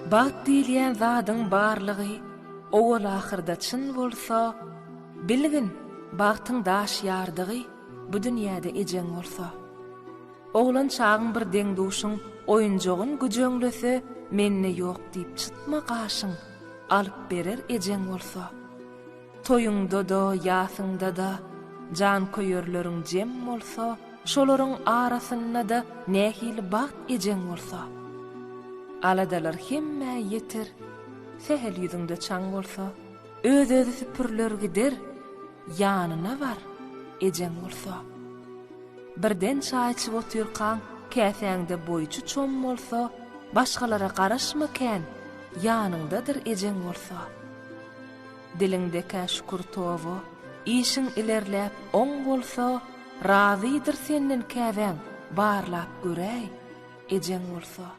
Bagt diýilýän zadyň barlygy owal-ahyrda çyn bolsa, bilgin, bagtyň daş ýardygy bu dünýäde ejeň bolsa. Oglan çagyň bir deň-duşuň oýunjagyn güjeňlese, mende ýok diýip çytma gaşyň, alyp berer ejeň bolsa. Toýuňda-da, ýasyňda-da janköýerleriň jem bolsa, şolaryň arasynda-da nähili bagt ejeň bolsa. Aladalar hemmä ýeter, sähel ýüzüňde çaň bolsa, öz-özi süpüriler gider, ýanyna bar, ejeň bolsa. Birden çaý içip otyrkaň, käsäňde boýçy çom bolsa, başgalara garaşma kän, ýanyňdadyr ejeň bolsa. Diliňdekä şükür toba, işiň ilerläp oň bolsa, razydyr senden käbäň, barlap göräý, ejeň bolsa.